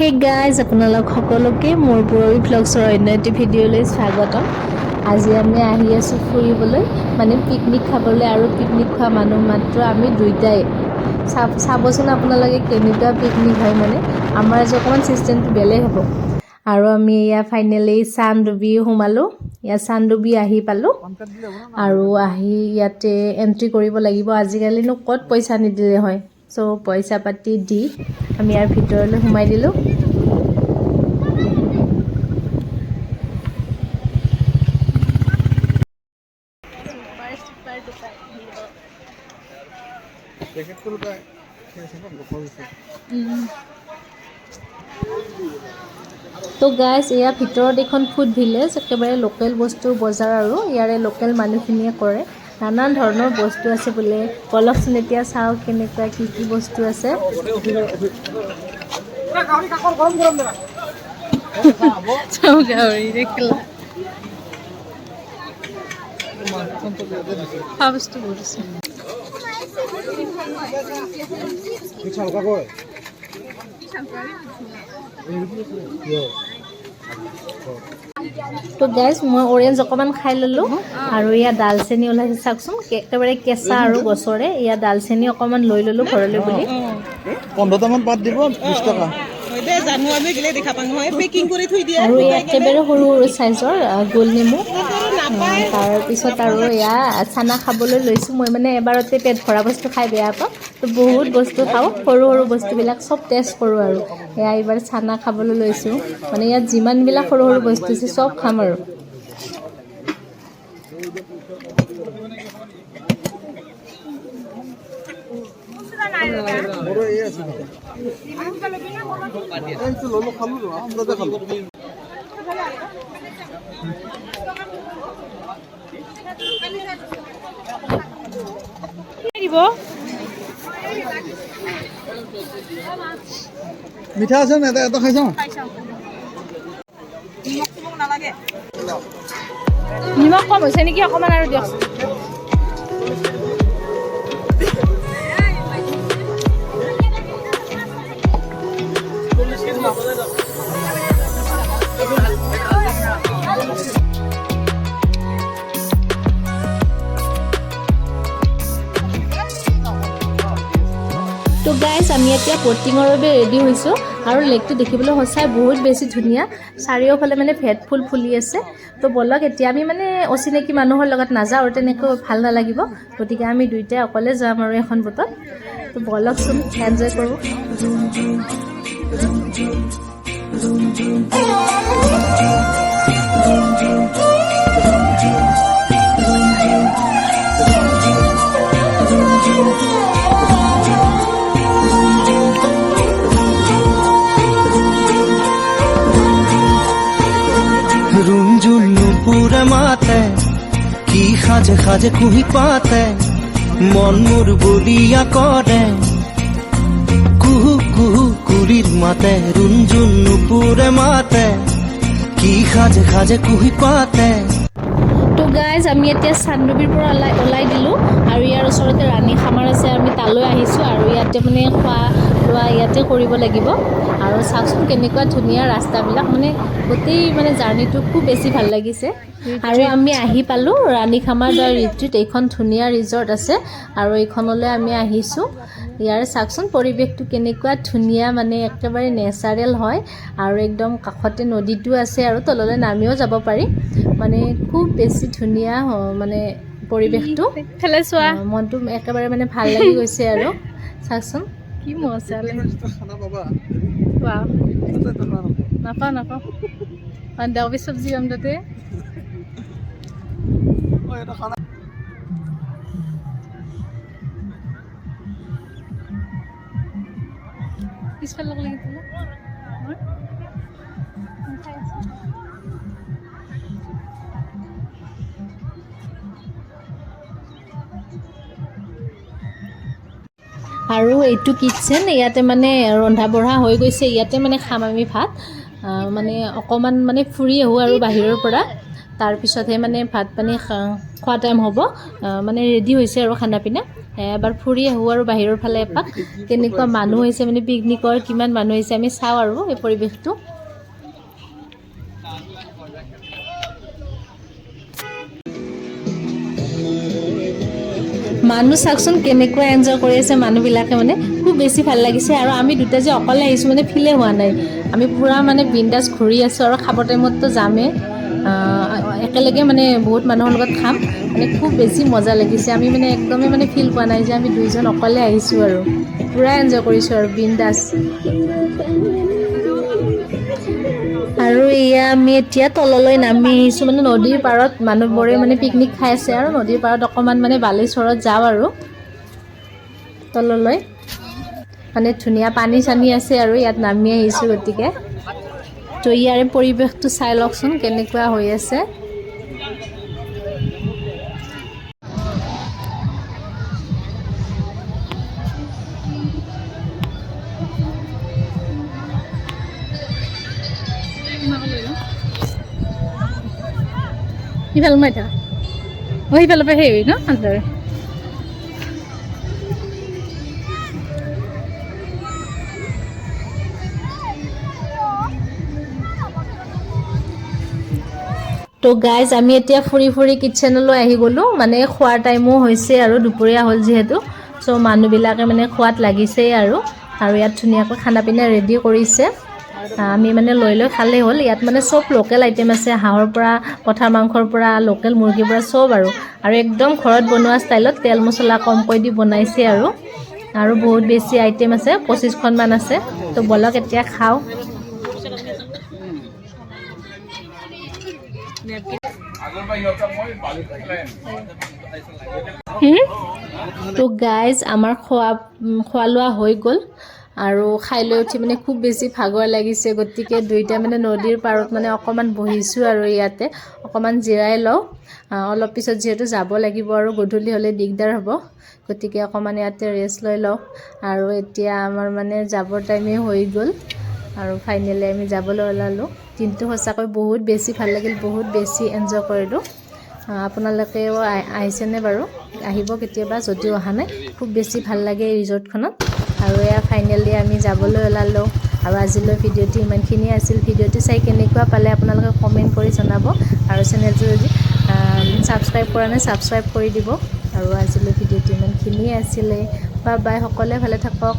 Hey guys, আপোনালোক সকলোকে মোৰ পুৰবী ভ্লগছৰ অন্য এটি ভিডিঅ'লৈ স্বাগতম। আজি আমি আহি আছোঁ ফুৰিবলৈ, মানে পিকনিক খাবলৈ। আৰু পিকনিক খোৱা মানুহ মাত্ৰ আমি দুইটাই। চাবচোন আপোনালোকে কেনেকুৱা পিকনিক হয়। মানে আমাৰ আজি অকণমান চিষ্টেমটো বেলেগ হ'ব। আৰু আমি এয়া ফাইনেলি চানডুবি সোমালোঁ। ইয়াত চানডুবি আহি পালোঁ আৰু আহি ইয়াতে এণ্ট্ৰি কৰিব লাগিব। আজিকালিনো ক'ত পইচা নিদিলে হয়? চ' পইচা পাতি দি আমি ইয়াৰ ভিতৰলৈ সোমাই দিলোঁ। তো গাইজ, এয়া ভিতৰত এইখন ফুড ভিলেজ, একেবাৰে লোকেল বস্তুৰ বজাৰ আৰু ইয়াৰে লোকেল মানুহখিনিয়ে কৰে। নানান ধৰণৰ বস্তু আছে বোলে। বলকচোন, এতিয়া চাওঁ কেনেকুৱা কি কি বস্তু আছে। চাওঁ গাহৰিৰে খেলা খোৱা বস্তু বহুত আছে। তো গাইজ, মই অৰেঞ্জ অকণমান খাই ল'লোঁ আৰু ইয়াত ডালচেনি ওলাইছে, চাওকচোন, একেবাৰে কেঁচা আৰু গছৰে। ইয়াত ডালচেনি অকণমান লৈ ল'লোঁ ঘৰলৈ বুলি। 15টামান পাত দিব, 20 টকা। হয় দে, জানো, আমি গেলে দেখা পাওঁ নহয়, পেকিং কৰি থৈ দিয়ে। আৰু এই একেবাৰে সৰু সৰু চাইজৰ গোল নেমু। তাৰপিছত আৰু এয়া চানা খাবলৈ লৈছোঁ। মই মানে এবাৰতে পেট ভৰা বস্তু খাই বেয়া পাওঁ, তো বহুত বস্তু খাওঁ, সৰু সৰু বস্তুবিলাক চব টেষ্ট কৰোঁ। আৰু এয়া এইবাৰ চানা খাবলৈ লৈছোঁ। মানে ইয়াত যিমানবিলাক সৰু সৰু বস্তু আছে, চব খাম। আৰু মোৰো এই আছে, এইটো ল'লো, খালো, আন্দাজে খালো। দিব। মিঠা আছে নে? এটা এটা খাইছা? নালাগে। নিমখ কম হৈছে নেকি? অকণমান আৰু দিয়কচোন। তো গাইজ, আমি এতিয়া ব'টিঙৰ বাবে ৰেডি হৈছোঁ আৰু লেকটো দেখিবলৈ সঁচাই বহুত বেছি ধুনীয়া। চাৰিওফালে মানে ভেট ফুল ফুলি আছে। তো ব'লক এতিয়া, আমি মানে অচিনাকি মানুহৰ লগত নাযাওঁ আৰু তেনেকৈ ভাল নালাগিব। গতিকে আমি দুইটাই অকলে যাম আৰু এখন বোটত। তো ব'লকচোন, এনজয় কৰোঁ। ৰুণজুন নুপুৰে মাতে, কি সাজে সাজে কুঁহি পাতে, মন মোৰ বলিয়া কৰে। কুহু কুহু কুলিৰ মাতে, ৰুণজুন নুপুৰে মাতে, কি সাজে সাজে কুঁহি পাতে। তো গাইজ, আমি এতিয়া চান্দুবিৰ পৰা ওলাই ওলাই দিলোঁ আৰু ইয়াৰ ওচৰতে ৰাণী খামাৰ আছে, আমি তালৈ আহিছোঁ। আৰু ইয়াতে মানে খোৱা লোৱা ইয়াতে কৰিব লাগিব। আৰু চাওকচোন কেনেকুৱা ধুনীয়া ৰাস্তাবিলাক, মানে গোটেই মানে জাৰ্ণিটো খুব বেছি ভাল লাগিছে। আৰু আমি আহি পালোঁ ৰাণী খামাৰ the retreat. এইখন ধুনীয়া ৰিজৰ্ট আছে আৰু এইখনলৈ আমি আহিছোঁ। ইয়াৰ চাওকচোন পৰিৱেশটো কেনেকুৱা ধুনীয়া, মানে একেবাৰে নেচাৰেল হয় আৰু একদম কাষতে নদীটো আছে আৰু তললৈ নামিও যাব পাৰি। মানে খুব বেছি ধুনীয়া মানে পৰিৱেশটো। ফালে চোৱা। মনটো একেবাৰে মানে ভাল লাগি গৈছে। আৰু চাওকচোন। কি মজা লাগে। খানা পাবা। ৱাও। তাতে খানা নাপাবা। নাপাওঁ, নাপাওঁ। বন্ধাকবি চব্জি পাম তাতে। অ, এটা খানা। পিছফালে লগ লাগিছিল। খাই আছোঁ। আৰু এইটো কিটচেন, ইয়াতে মানে ৰন্ধা বঢ়া হৈ গৈছে। ইয়াতে মানে খাম আমি ভাত। মানে অকণমান মানে ফুৰি আহোঁ আৰু বাহিৰৰ পৰা, তাৰপিছতহে মানে ভাত পানী খোৱা টাইম হ'ব। মানে ৰেডি হৈছে আৰু খানা পিনা। এবাৰ ফুৰি আহোঁ আৰু বাহিৰৰ ফালে এপাক, কেনেকুৱা মানুহ হৈছে, মানে পিকনিকৰ কিমান মানুহ হৈছে আমি চাওঁ আৰু এই পৰিৱেশটো। মানুহ চাওকচোন কেনেকুৱা এনজয় কৰি আছে মানুহবিলাকে, মানে খুব বেছি ভাল লাগিছে। আৰু আমি দুটা যে অকলে আহিছোঁ মানে ফিলেই হোৱা নাই, আমি পূৰা মানে বিন্দাছ ঘূৰি আছোঁ। আৰু খাব টাইমততো যামেই, একেলগে মানে বহুত মানুহৰ লগত খাম, মানে খুব বেছি মজা লাগিছে। আমি মানে একদমেই মানে ফিল পোৱা নাই যে আমি দুইজন অকলে আহিছোঁ, আৰু পূৰা এনজয় কৰিছোঁ আৰু বিন্দাছ। আৰু এয়া আমি এতিয়া তললৈ নামি আহিছোঁ, মানে নদীৰ পাৰত মানুহবোৰে মানে পিকনিক খাই আছে। আৰু নদীৰ পাৰত অকণমান মানে বালিচৰত যাওঁ আৰু তললৈ, মানে ধুনীয়া পানী চানী আছে আৰু ইয়াত নামি আহিছোঁ। গতিকে তো ইয়াৰে পৰিৱেশটো চাই লওকচোন কেনেকুৱা হৈ আছে। সিফালে সোমাই থাকা। অ, সিফালৰ পৰা সেই ন আন্ধাৰ। তো গাইজ, আমি এতিয়া ফুৰি ফুৰি কিটচেনলৈ আহি গ'লোঁ, মানে খোৱাৰ টাইমো হৈছে আৰু দুপৰীয়া হ'ল যিহেতু। চ' মানুহবিলাকে মানে খোৱাত লাগিছেই আৰু আৰু ইয়াত ধুনীয়াকৈ খানা পিনা ৰেডি কৰিছে, আমি মানে লৈ লৈ খালেই হ'ল। ইয়াত মানে চব লোকেল আইটেম আছে, হাঁহৰ পৰা, পঠাৰ মাংসৰ পৰা, লোকেল মুৰ্গীৰ পৰা চব, আৰু আৰু একদম ঘৰত বনোৱা ষ্টাইলত তেল মছলা কমকৈ দি বনাইছে। আৰু আৰু বহুত বেছি আইটেম আছে, 25খনমান আছে। তো ব'লক এতিয়া খাওঁ। তো গাইজ, আমাৰ খোৱা খোৱা লোৱা হৈ গ'ল আৰু খাই লৈ উঠি মানে খুব বেছি ভাগৰ লাগিছে, গতিকে দুইটা মানে নদীৰ পাৰত মানে অকণমান বহিছোঁ আৰু ইয়াতে অকণমান জিৰাই লওঁ। অলপ পিছত যিহেতু যাব লাগিব আৰু গধূলি হ'লে দিগদাৰ হ'ব, গতিকে অকণমান ইয়াতে ৰেষ্ট লৈ লওঁ। আৰু এতিয়া আমাৰ মানে যাবৰ টাইমেই হৈ গ'ল আৰু ফাইনেলি আমি যাবলৈ ওলালোঁ। দিনটো সঁচাকৈ বহুত বেছি ভাল লাগিল, বহুত বেছি এনজয় কৰিলোঁ। আপোনালোকেও আহিছেনে বাৰু? আহিব কেতিয়াবা যদিও অহা নাই, খুব বেছি ভাল লাগে এই ৰিজৰ্টখনত। আৰু এয়া ফাইনেলি আমি যাবলৈ ওলালোঁ। আৰু আজিলৈ ভিডিঅ'টো ইমানখিনিয়ে আছিল। ভিডিঅ'টো চাই কেনেকুৱা পালে আপোনালোকে কমেণ্ট কৰি জনাব আৰু চেনেলটো যদি ছাবস্ক্ৰাইব কৰা নাই, ছাবস্ক্ৰাইব কৰি দিব। আৰু আজিলৈ ভিডিঅ'টো ইমানখিনিয়ে আছিলে। বাই বাই, সকলোৱে ভালে থাকক।